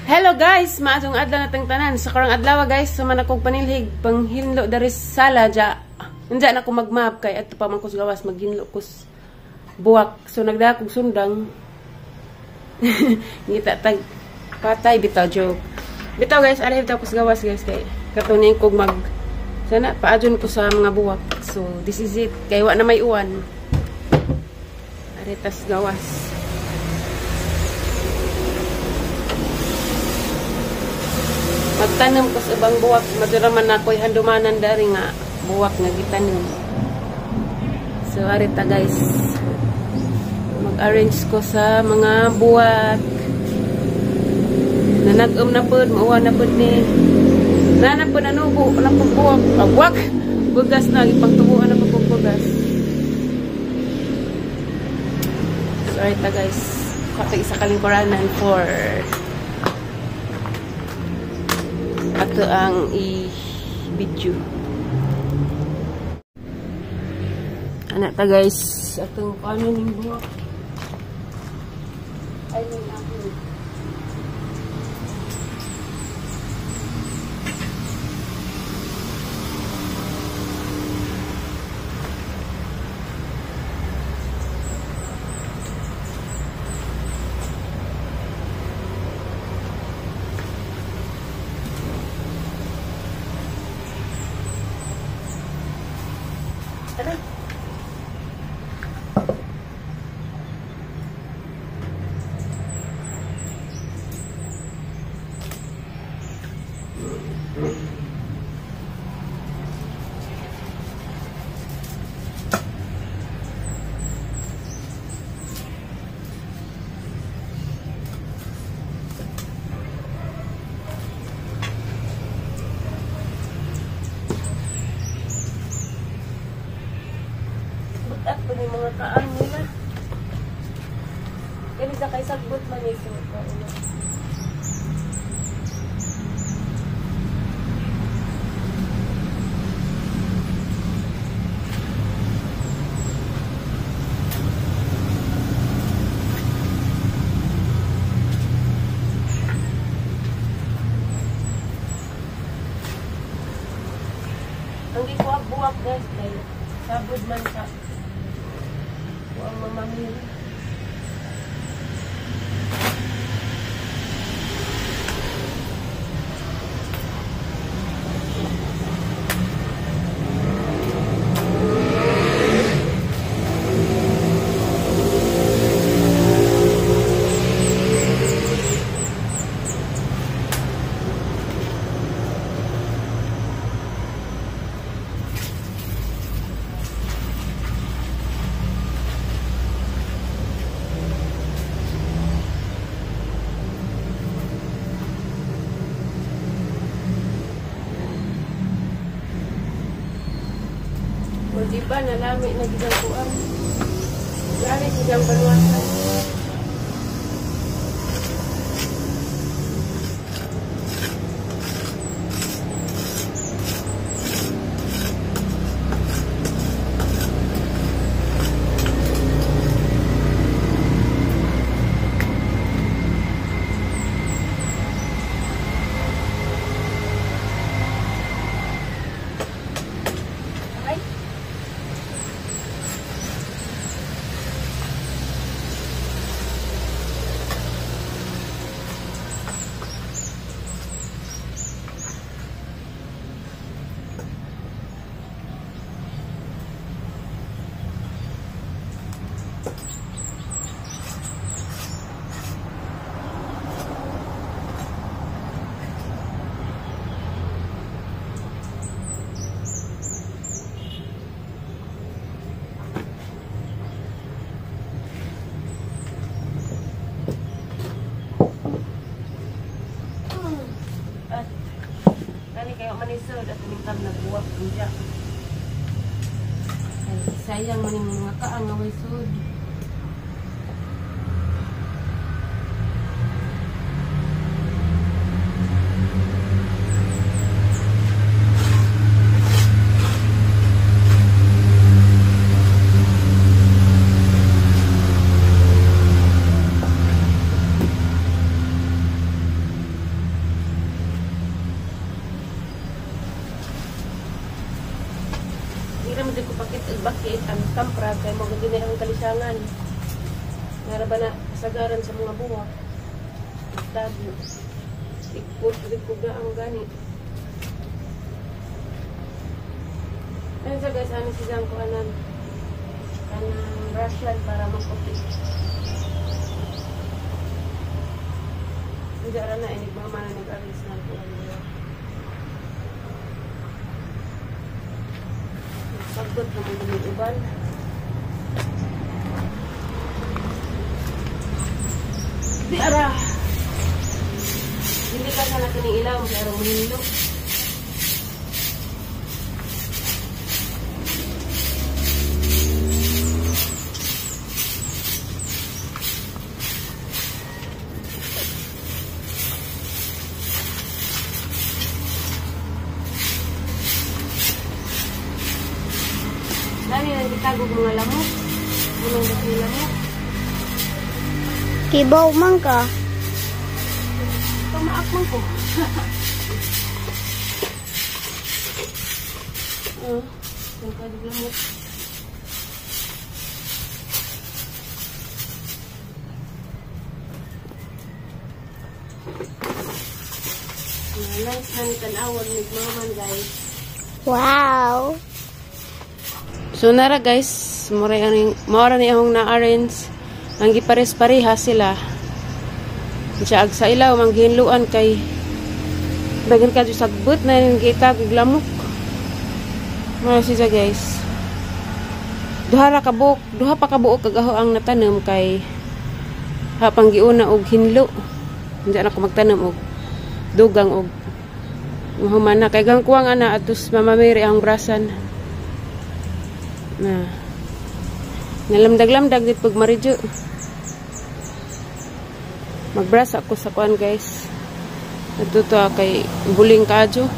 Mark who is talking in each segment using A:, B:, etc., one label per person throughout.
A: Hello guys, maayong adlaw natang tanan. Sa karong adlaw guys, sama na kog panilhig panghinlo dari sala ja. Unja na ko magmap kay adto pa man ko sa gawas maghinlo ko buwak. So nagdala kog sundang. Ngita tag patay bitaw, joke. Bitaw guys, ari bitaw ko sa gawas guys kay katunin kog mag sana paadyon ko sa mga buwak. So this is it. Kay wa na may uwan. Ari tas gawas. Magtanom ko sa ubang buwak, madura man ako'y handumanan dari nga buwak nga gitanom. So arita guys, mag-arrange ko sa mga buwak. Nanag-um na pod, mauwa na pod ni. Nana pod anubo, na pod buwak, ah, buwak. Bugas na, ipagtubuan na pod bugas. So arita guys, katag isa kalingkuranan for ato ang i-video. Anak ta guys, atong paano ning buwak. Ay ning ako. Tara. At po yung mga kaan nila. Ganito kay sagbot man yung suko. Ang gikuha buwak guys, kay sabod man sa ang mamamili. O diba, nalami na gidang kuan. Lami gidang baluasan. Manisod at ningkam nagbuwak unya. Ay, sayang man yung mga kaang nga way sud. 48 ang tamprag kay mo gid ang kalisangan. Nara ba na kasagaran sa mga buwak. Tago. Ikot gid ko ang gani. Ayun sa guys, ano si Zang ko anan kanang Russian para maputi. Hindi ara na inig mama na nag-aris na ko ano. Pagod naman din uban. Di ara. Hindi ka sana kining ilaw pero muhilo. Dami nang gitagog mga lamok. Unang dako lamok.
B: Kibaw man ka.
A: Pamaak man ko. Oh, ang kadig lamok. Nice na ni tan-awon ni maman, guys.
B: Wow.
A: So nara guys, mura aning maora ni akong na-arrange. Ang gipares-pareha sila. Siya ag sa ilaw manggihinluan kay dagan ka sagbot na ning gitag og lamok. Mura siya guys. Duha ra ka buok, duha pa ka buok kagaho ang natanom kay hapang giuna og hinlo. Hindi na ko magtanom og dugang og mahuman na kay gang kuwang ana atos Mama Mary ang brasan. Na. Nalamdag-lamdag dit pag maridyo. Magbrasa ako sa kuan guys. Natuto kay buling kaadyo.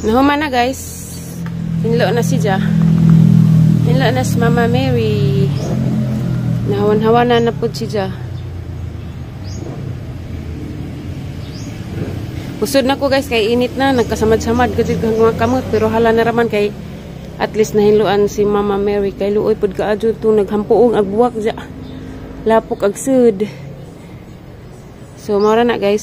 A: Nahuman na, guys. Hinlo na si Ja. Hinlo na si Mama Mary. Nahawan-hawan na na po si Ja. Usod na ko, guys, kay init na, nagkasamad-samad gud mga kamot, pero hala na raman kay at least nahinluan si Mama Mary kay luoy pud kaadyo to, naghampuong ag buwak ja. Lapok ag sud. So mao na, guys.